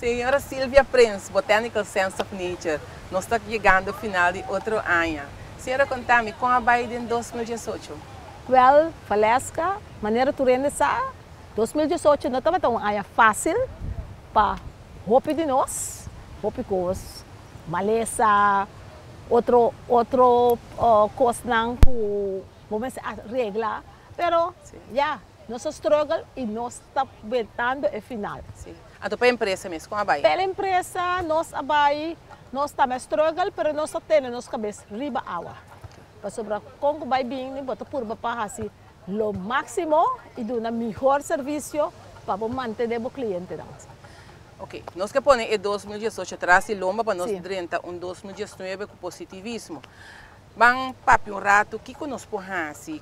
Señora Silvia Prins, Botanical Sense of Nature, nos ta yegando final di otro aña. Señora, konta mi, kon a bai den 2018? Well, Valeska, manera tur hende sa, 2018 no tabata un aña fásil pa hopi di nos, hopi kos, malesa, otro kosnan ku bo mester regla, pero ya, nos a struggle i nos ta wantando e final. Si. Anto pa empresa mes, kon a bai? Pa empresa, nos a bai, nos tambe struggle, pero nos ta tene nos kabes riba awa. Pasobra kon bai bin, bo ta purba pa hasi lo máksimo i duna mihó servisio pa mantené e klientenan. Ok, nos ke pone e 2018 tras di lomba pa nos drenta un 2019 ku positivismo. Ban papia un ratu, kiko nos por hasi?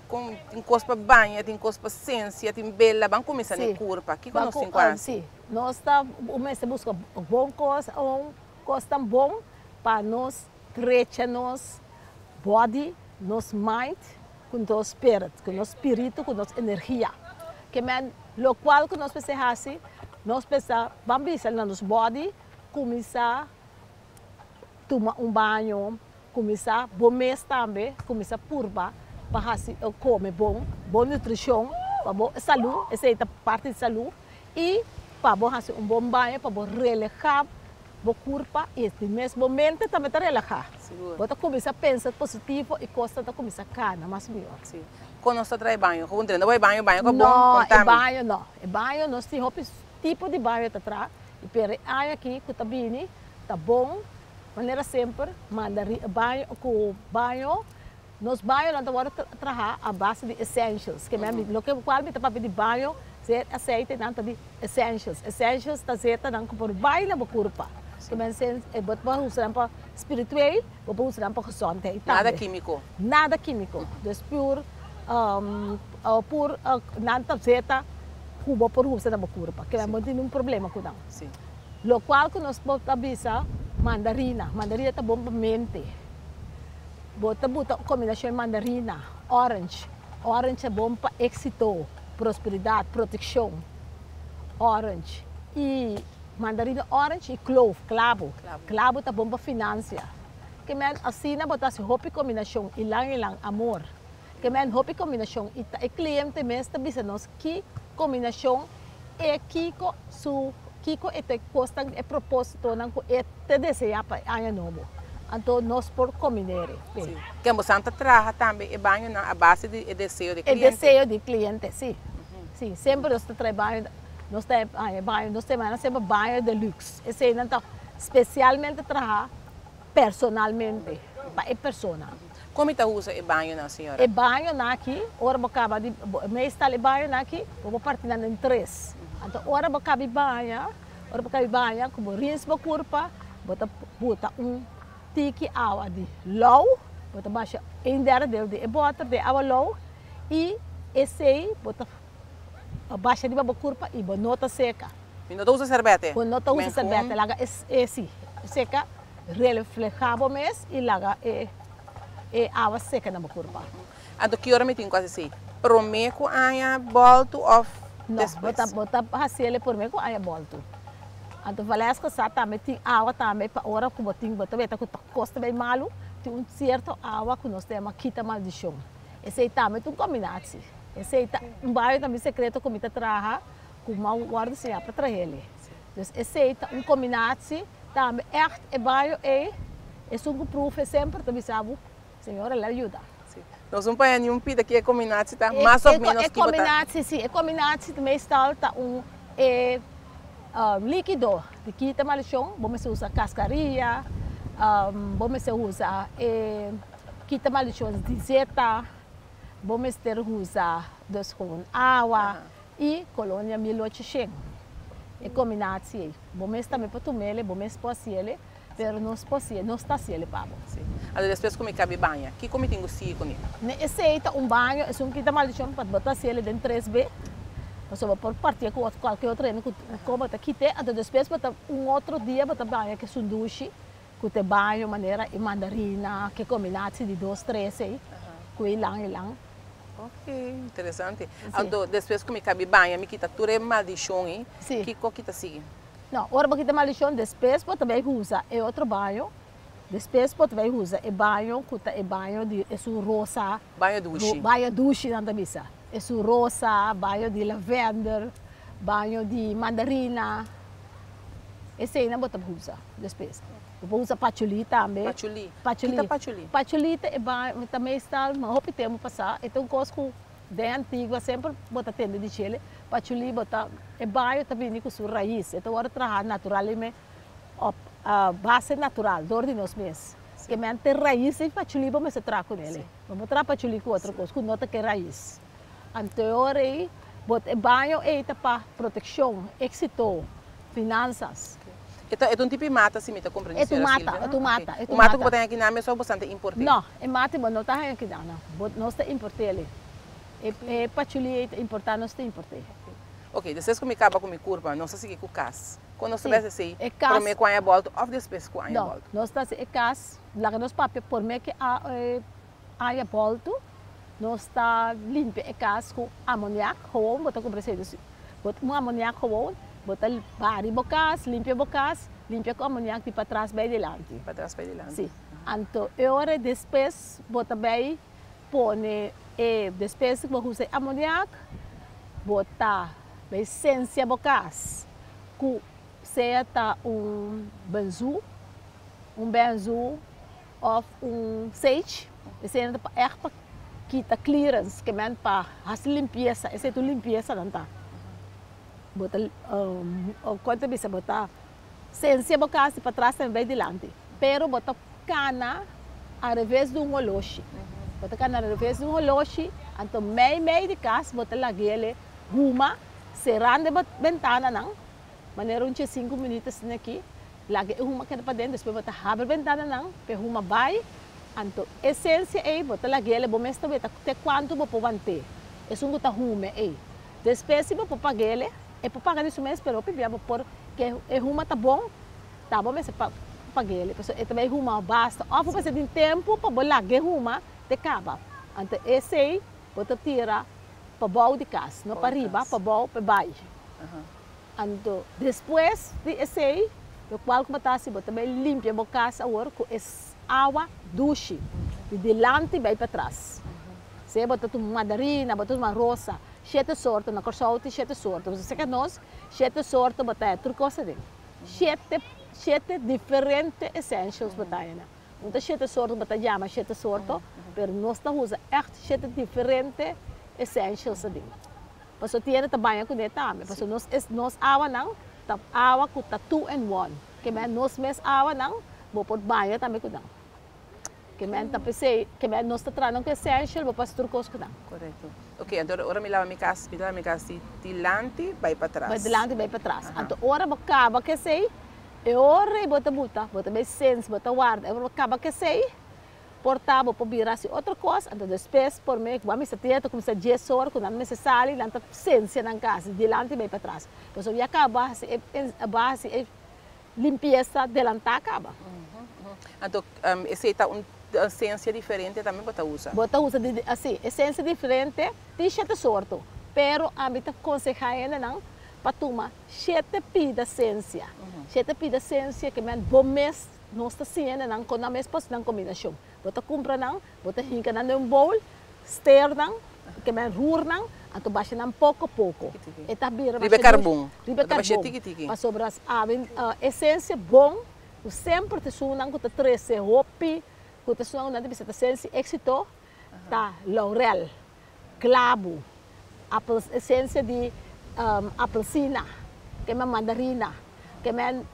Tin kos pa baña, tin kos pa sensia, tin bela, ban kuminsá na kurpa. Kiko nos tin ku hasi? Si, nos ta buska bon kos, un kos tan bon pa nos drecha nos body, nos mind, ku nos spirit, ku nos spiritu, ku nos energia. Ke men, lo kual ku nos mester hasi, nos mester, ban bisa na nos body, kuminsá tuma un baño, kuminsá bo mes tambe, kuminsá purba pa hasi kome bon, bon nutrishon, pa bo salú, esei ta parti di salú, i pa bo hasi un bon baño, pa bo relahá bo kurpa i na mes momento tambe ta relahá. Sigur. Bo ta kuminsá pensa positivo i kos ta kuminsá kana mas mihó. Si. Kon nos ta traha baño? Kon drenta bai baño, baño ku bon, No, e konta mi. baño no. E baño nos tin hopi tipo di baño ta traha. I pero aña aki ku ta bini, ta bon, manera semper, manda baño ku baño, nos bañonan ta wòrdu traha a base di essentials. Ke men, loke kual mi ta papia di baño, ser aseitenan ta di essentials. Essentials ta zetanan ku por bai na bo kurpa. Ke men sen, bo por usa pa spiritueel, bo por usa pa gezondheid Nada tambe. Kímiko. Nada kímiko. Dus pur nan ta zeta ku bo por usa na bo kurpa. Ke men no tin un problema ku nan. Lo kual ku nos por bisa mandarina. Mandarina ta bon pa mente. Bo ta buta kombinashon mandarina, orange. Orange ta bon pa éksito, prosperidat, protekshon. Orange. I mandarina, orange i clove, klabo. Klabo. Klabo ta bon pa finansia. Ke men asina bo ta hasi hopi kombinashon, ilang ilang, amor. Ke men hopi kombinashon i ta e kliente mes ta bisa nos ki kombinashon e kiko su kiko e te kosta e propósitonan ku e ta deseá pa aña nobo. Anto nos por kombin'é. Si. Ke bo ta traha tambe e bañonan a base di e deseo di E kliente. Deseo di kliente, si. Si, semper nos ta traha baño, nos ta baño, nos ta semper baño deluxe. Eseinan ta spesialmente traha personalmente pa e persona. Kon ta usa e bañonan, señora? E bañonan aki, ora bo kaba di, meestal e bañonan aki, bo parti nan den tres. Anto ora bo kaba di baña, ora bo kaba di baña, ku bo rinse bo kurpa, bo ta buta un tiki awa di lou, bo ta basha een derde deel di e bòter di awa lou i esei bo ta basha riba bo kurpa i bo no ta seka. Mi no ta usa serbete. Bo no ta usa Men serbete, laga e si, seka, reflehá bo mes i laga e awa seka na bo kurpa. Anto ki ora mi tin ku hasi esei? Promé ku aña bòltu òf No, despues? bo ta hasié promé ku aña bòltu. Anto Valeska sa tambe tin awa tambe pa ora ku bo tin bo ta weta ku ta kosta bei malu, tin un sierto awa ku nos ta yama kita maldishon. Esei tambe ta un kombinashon. Esei ta un baño tambe sekreto ku mi ta traha ku m'a wòrdu siñá pa trah'é. Dus esei ta un kombinashon tambe echt e baño ei esun ku proef semper ta bisa bo, señora, el a yuda. Si. Nos no paña ni un pida ku e kombinashon ta mas òf ménos E ki bo ta. Kombinashon, si, e kombinashon meestal ta un líkido di kita maldishon, bo mester usa kaskaria, bo mester usa kita maldishon di zeta, bo mester usa dus gewoon awa i kolonia 1800. E kombinashon ei. Bo mes tambe por tum'é, bo mes por hasié, pero nos por hasié, nos ta hasié pa bo. Si. Anto despues ku mi kaba di baña, kiko mi tin ku sigui kuné? Ne esei ta un baño, e un kita maldishon pa bo ta hasié den 3B. Pasobra bo por parti ku kualke otro hende ku komo ta kit'é, anto despues bo ta un otro dia bo ta baña ku esun dushi, ku ta baño manera e mandarina, ku kombinashon di dos, tres ei, ku ilang ilang. Ok, interesante. Anto despues ku mi kaba di baña, mi kita tur e maldishon ei, kiko ku ta sigui? No, ora bo kita maldishon, despues bo ta bai usa e otro baño, despues bo ta bai usa e baño ku ta e baño di esun rosa. Baño dushi. Baño dushi nan ta bisa. Esun rosa, baño di lavender, baño di mandarina. Eseinan bo ta usa despues. Bo por usa pachulí tambe. Pachulí. Pachulí. Kita pachulí? Pachulí ta e baño, ta meestal hopi tempu pasá, e ta un kos ku Den Antigua semper bo ta tende di chele, pachulí bo ta, e bayo ta bini ku su rais, e ta wòrdu traha naturalmente op base natural dor di nos mes. Ke men te rais di pachulí bo mester traha kuné. Bo no por traha pachulí ku otro kos ku no ta ke rais. Anto e ora ei bo e baño ei ta pa protekshon, éksito, finansas. E ta un tipo di mata si mi ta komprende E ta un señora mata, Silvia, e ta un no? mata, e ta Un un mata ku bo mata. ta haña kinan mes òf bo san ta import'é? No, e mata bo no ta haña kinan no. Bo nos ta import'é. E e pachulí ei ta importá, nos ta import'é. Ok, despues ku mi kaba ku mi kurpa, nos ta sigui ku kas. Kon nos ta Sí, bai hasi esei? e kas. Promé ku aña bòltu òf despues ku aña No, bòltu? nos ta hasi e kas, laga nos papia promé ku e aña bòltu, nos ta limpia e kas ku amoniak, gewoon bo ta kumpra esei dus Bo ta un amoniak gewoon, bo ta bari bo kas, limpia bo kas, limpia ku amoniak di patras bai dilanti. Patras bai dilanti. Si. Anto e ora despues bo ta bai pone e, despues ku bo usa e amoniak, bo ta bai sensia bo kas ku sea ta un benzu, un benzu of un sage, esei nan ta ègt pa kita clearance, ke men pa hasi limpiesa, esei ta un limpiesa nan ta. Bo ta kon ta bisa bo ta sensia bo kas di patras tambe bai dilanti, pero bo ta kana areves di un holoshi, bo ta kana areves di un holoshi, anto mei mei di kas bo ta lag'ele huma serando e bentananan manera un diesinku minüt asina aki. Laga e huma keda paden, despues bo ta habri bentananan pa e huma bai, anto e sensia ei bo ta lag'el, bo mes ta weta te kuantu bo por want'é, esun ku ta hume ei. Despues si bo por pag'el, e por paga di su mes, pero hopi bia bo por ke e huma ta bon, ta bo mester pag'el, pasobra e ta bai huma basta, òf bo mester tin tempu pa bo lag'e huma te kaba. Anto esei bo ta tira pabou di kas, no pariba, pabou pa e bai. Anto despues di esei, lokual ku bo ta hasi, bo ta bai limpia bo kas awor ku e awa dushi, di dilanti bai patras. Sea bo ta tuma mandarina, bo ta tuma rosa, shete sorto, na Kòrsou tin shete sorto, pasobra seka nos shete sorto bo ta tur kos aden. Shete, shete diferente essentials bo ta haña. No ta shete sorto bo ta yama shete sorto, pero nos ta usa ègt shete diferente essentials aden. Paso tiene ta baña kuné tambe. Paso nos es nos awanan ta awa ku ta two in one. Ke men nos mes awanan bo por baña tambe ku nan. Ke men ta p'esei ke men nos ta traha nan ku essential bo por hasi tur kos ku nan. Korekto. Oke, anto ora mi laba mi kas, mi laba mi kas di dilanti bai patras. Bai dilanti bai patras. Anto ora bo kaba ku esei, e ora ei bo ta buta, bo ta bai sens, bo ta warda. E ora bo kaba ku esei, Por ta bo por bira hasi otro kos, anto despues por me ku a mester tin ta kuminsá dies ora ku nan mester sali nan ta sensia nan kas di dilanti bai patras. Pasobra ya kaba hasi e bo a hasi e limpiesa delantá kaba. Anto esei ta un sensia diferente tambe bo ta usa? Bo ta usa di si e sensia diferente tin shete sorto, pero ami ta konsehá hendenan pa tuma shete pida sensia, shete pida sensia ke men bo mes Nos ta siña na nan kon nan mes por hasi nan kombinashon. Bo ta kumpra nan, bo ta hinka nan den un bowl, steer nan, ke men roer nan, anto basha nan poko poko. E ta bira Riba e masha dushi. karbon. Riba e Bo ta bash'é karbon. tiki tiki. Pasobra awe esensia bon ku semper ta esun nan ku ta trese hopi, ku ta esun nan ku nan ta bisa ta esensia éksito, ta laurel, klabu, apel, esensia di apelsina, ke men mandarina, ke men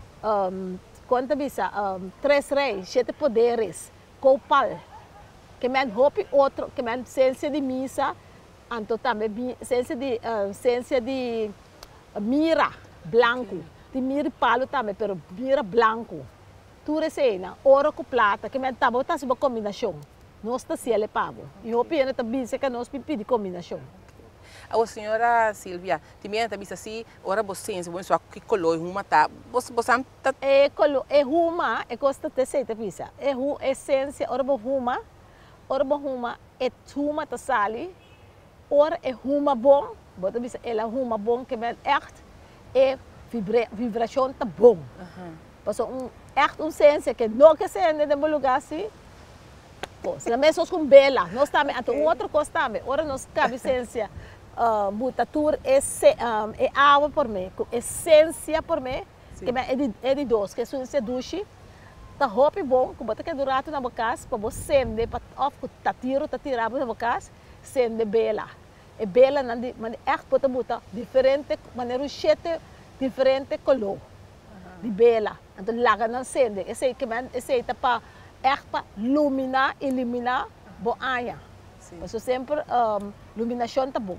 Kon ta bisa, Tres Rei, Shete Poderes, Kopal, ke men hopi otro, ke men sensia di misa, anto tambe sensia di sensia di mira blanku, tin mira di palu tambe, pero mira blanku. Tur eseinan, oro ku plata, ke men tabata hasi bo kombinashon. Nos ta hasiel e pa bo. I hopi hende ta bisa ke nos bin pidi kombinashon. Awor señora Silvia, tin biaha ta bisa si Ora bo sensi bo mester wak ki koló e huma ta, bo bo sa ta. E koló e huma e kos ta esei ta bisa e hu esensia ora bo huma ora bo huma e huma ta sali ora e huma bon bo ta bisa el a huma bon ke men ègt e. Vibrashon ta bon. Pasobra un ègt un sensia ke no ke sende den bo lugá si, kos. La meskos ku un bela. Nos tambe, anto un otro kos tambe, ora nos kabi sensia buta tur e e awa por me, ku e sensia por me, ke men e di e di dos, ke esun se dushi, ta hopi bon ku bo ta keda un ratu na bo kas pa bo sende pa òf ku ta tiro ta tira bo na bo kas, sende bela. E belanan di mane ègt bo ta buta diferente manera un shete diferente koló di bela. Anto laga nan sende. Esei ke men esei ta pa ègt pa luminá, iluminá bo aña. Pasobra semper luminashon ta bon.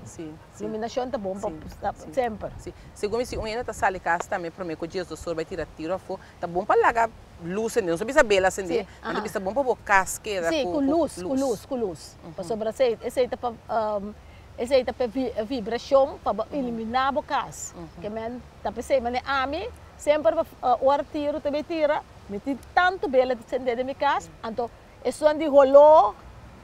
Luminashon ta bon pa semper. Segun mi si un hende ta sali kas tambe promé ku djes dos or bai tira tiro afó, ta bon pa laga lus sende. No ta bisa bela sende, ma ta bisa bon pa bo kas keda ku lus. Sí, ku lus, ku lus, ku lus. Pasobra esei, esei ta pa, esei ta pa e vibrashon pa bo iluminá bo kas. Ke men ta p'esei manera ami semper ora tiro ta bai tira, mi tin tantu bela ta sende den mi kas, anto esun di holó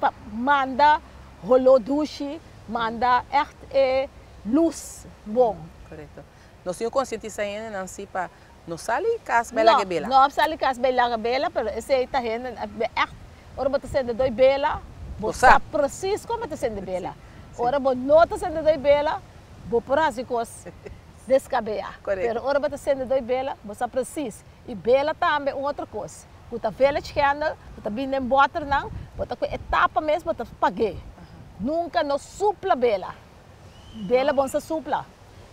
pa manda holó dushi, manda ègt e lus bon. Korekto. Nos tin ku konsientisá hendenan si pa No sali kas bai laga bela. No, no sali kas bai laga bela, pero esei ta hende ègt ora bo ta sende doi bela, bo sa presis kon bo ta sende bela. Ora bo no ta sende doi bela, bo por hasi kos deskabeyá. Pero ora bo ta sende doi bela, bo sa presis. I bela tambe un otro kos, ku ta village candle, ku ta bini den bòternan, bo ta ku e tapa mes bo ta pag'é. Nunka no supla bela. Bela bo no sa supla,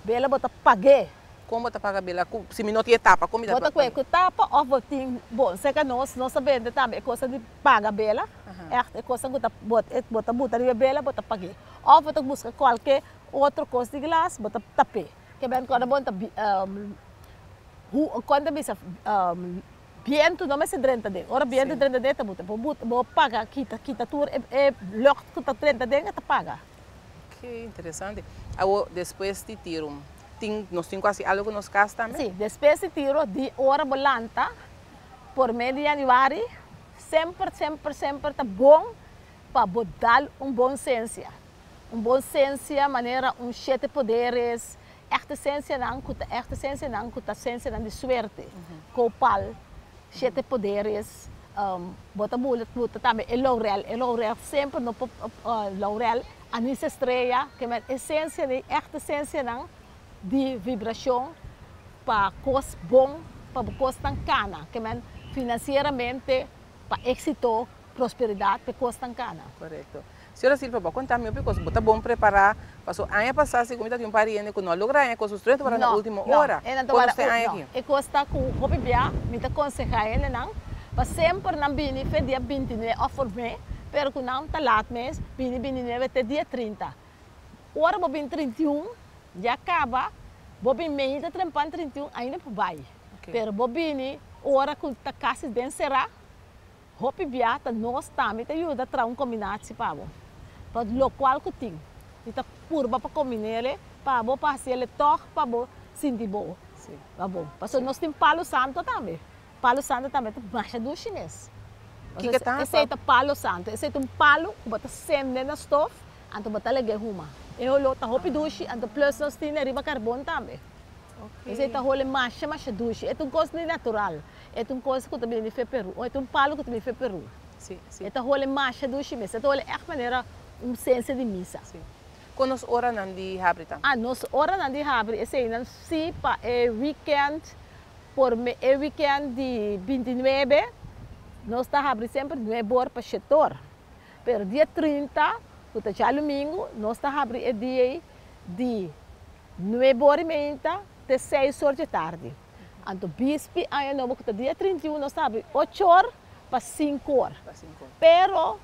bela bo ta pag'é. Kon bo ta paga bela ku si mi no tin e tapa kon mi ta Bo ta kue ku tapa of bo tin bon serka nos nos ta bende tambe e kosa di paga bela ègt e kosa ku ta bo ta buta riba e bela bo ta pag'é of bo ta buska kualke otro kos di glas bo ta tap'é ke ben kòrda bon ta kon ta bisa bientu no mester drenta den ora bientu drenta den ta buta bo buta bo paga kita kita tur e lucht ku ta drenta den e ta paga. Ok interesante awor despues di tiro Tin, nos tin ku hasi algu ku nos kas tambe? Sí, despues di tiro di ora bo lanta por mes di yanüari, semper, semper, semper ta bon pa bo dal un bon sensia. Un bon sensia manera un shete poderes, èchte sensianan ku ta èchte sensianan ku ta sensianan di suerte, kopal, shete poderes, bo ta bula buta tambe e laurel, e laurel semper no por laurel Anis Estrella, ke men esensia di ègt esensianan di vibrashon pa kos bon, pa bo kosnan kana, ke men finansieramente pa éksito, prosperidat, pa e kosnan kana. Korekto. Señora Silva, bo a konta mi hopi kos, bo ta bon prepará, paso aña pasá segun mi ta tin un pariente ku no a logra haña kos, usted ta wara na último ora. Kon nos ta e aña aki? E kos ta ku hopi bia mi ta konsehá hendenan pa semper nan bini fe dia bintinuebe òf promé, Pero ku nan ta laat mes, bini 29 te dia 30. Ora bo bin 31, ya kaba, bo bin meinta trempan 31 ainda por bai. Pero bo bini ora ku ta kasi den será, hopi bia ta nos tambe ta yuda traha un kombinatie pa bo. Pa lokual ku tin, mi ta purba pa kombin'ele pa bo pa hasiele tòg pa bo sinti bo pa bo. Pasobra nos tin Palo Santo tambe. Palo santo tambe ta masha dushi mes. Kiko ta? Esei ta palo santo. Esei ta un palo ku bo ta sende na stof, anto bo ta lag'é huma. E holó ta hopi dushi, anto plus nos tin riba karbon tambe. Esei ta hole masha masha dushi. E ta un kos di natural. E ta un kos ku ta bini di fe Peru. E ta un palo ku ta bini fe Peru. E ta hole masha dushi mes. E ta hole ègt manera un sensia di misa. Kon nos oranan di habri ta? Ah, nos oranan di habri eseinan si pa e weekend Por me e weekend di 29 nos ta habri semper nuebe or pa shete or. Pero dia 30 ku ta djalumingu nos ta habri e dia ei di nuebe or i meinta te seis or dje tardi. Anto bispi aña nobo ku ta dia 31 nos ta habri ocho or pa sinku or. Pero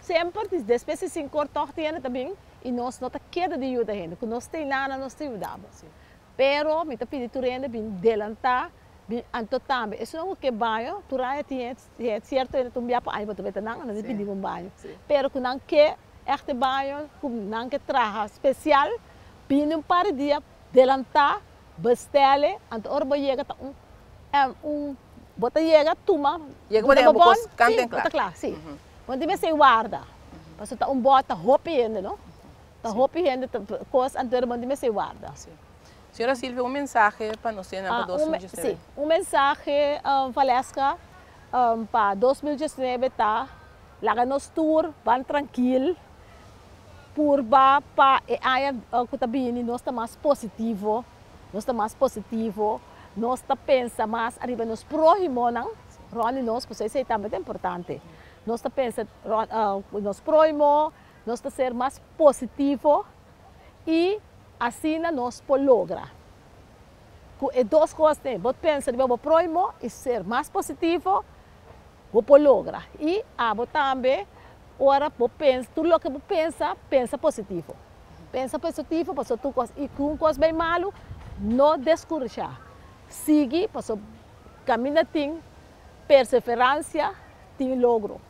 semper despues di sinku or tòg tin hende ta bin i nos no ta keda di yuda hende. Ku nos tin nana nos ta yuda bo. Pero mi ta pidi tur hende bin delantá, bin anto tambe esunnan ku ke baño, tur aña tin e sierto hende ta un bia pa aña bo ta beta nan, nan ta pidi bo un baño. Pero ku nan ke ègt e baño, ku nan ke traha spesial, bini un par di dia delantá, bestèl'e, anto ora bo yega ta un un bo ta yega tuma duna bo bon, si, bo ta kla, si. Bo no tin mester warda, pasobra ta un bòt ta hopi hende no. Ta hopi hende ta kos anto e bon di mester warda. Si. Señora Silvia, un mensahe pa nos hendenan pa 2019. Si, un mensahe, Valesca, pa 2019 ta, laga nos tur ban trankil, purba pa e aña ku ta bini nos ta mas positivo, nos ta mas positivo, nos ta pensa mas ariba nos próhimonan rònt di nos, pasobra esei tambe ta importante. Nos ta pensa rònt nos próhimo, nos ta ser mas positivo i asina nos por logra. Ku e dos kosnan, bo pensa riba bo próhimo i ser mas positivo, bo por logra. I abo tambe ora bo pensa, tur loke bo pensa, pensa positivo. Pensa positivo pasobra tur kos, i ku un kos bai malu, no deskurashá. Sigui pasobra kaminda tin perseveransia, tin logro.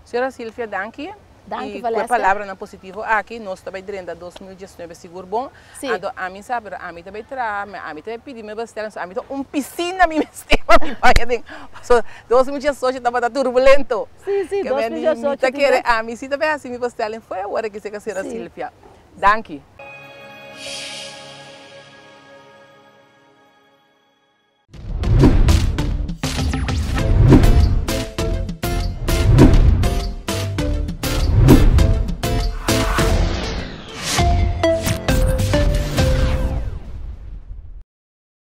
Señora Silvia, danki. Danki, I ku e Valesca. palabranan positivo aki, nos ta bai drenta 2019 sigur bon. Si. Anto ami sa, pero ami ta bai traha, ami ta bai pidi mi bestel, so ami ta un pisina mi mester pa mi baña den. Pasobra 2018 tabata turbulento. Si, si, Ke men dos mil mi diesocho ta tin kere bes. ami si ta bai hasi mi bestelling fo'i awor aki, señora Si. Silvia. Danki.